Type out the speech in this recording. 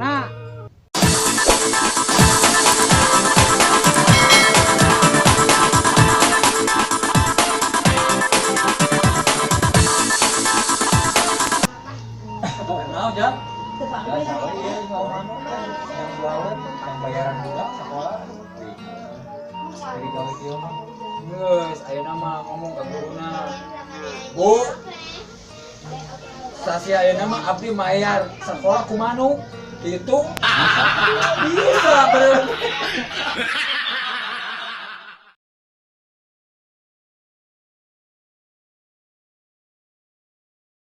Nah, Kenal, Jang? Ya, iya, yang jualan, yang bayaran budak sekolah. Jadi gawe kieu mah. Geus, ayeuna mah ngomong ka guruna. Bu, sasi ayeuna mah abdi mayar sekolah ku manuk. Gitu. Bisa, bener.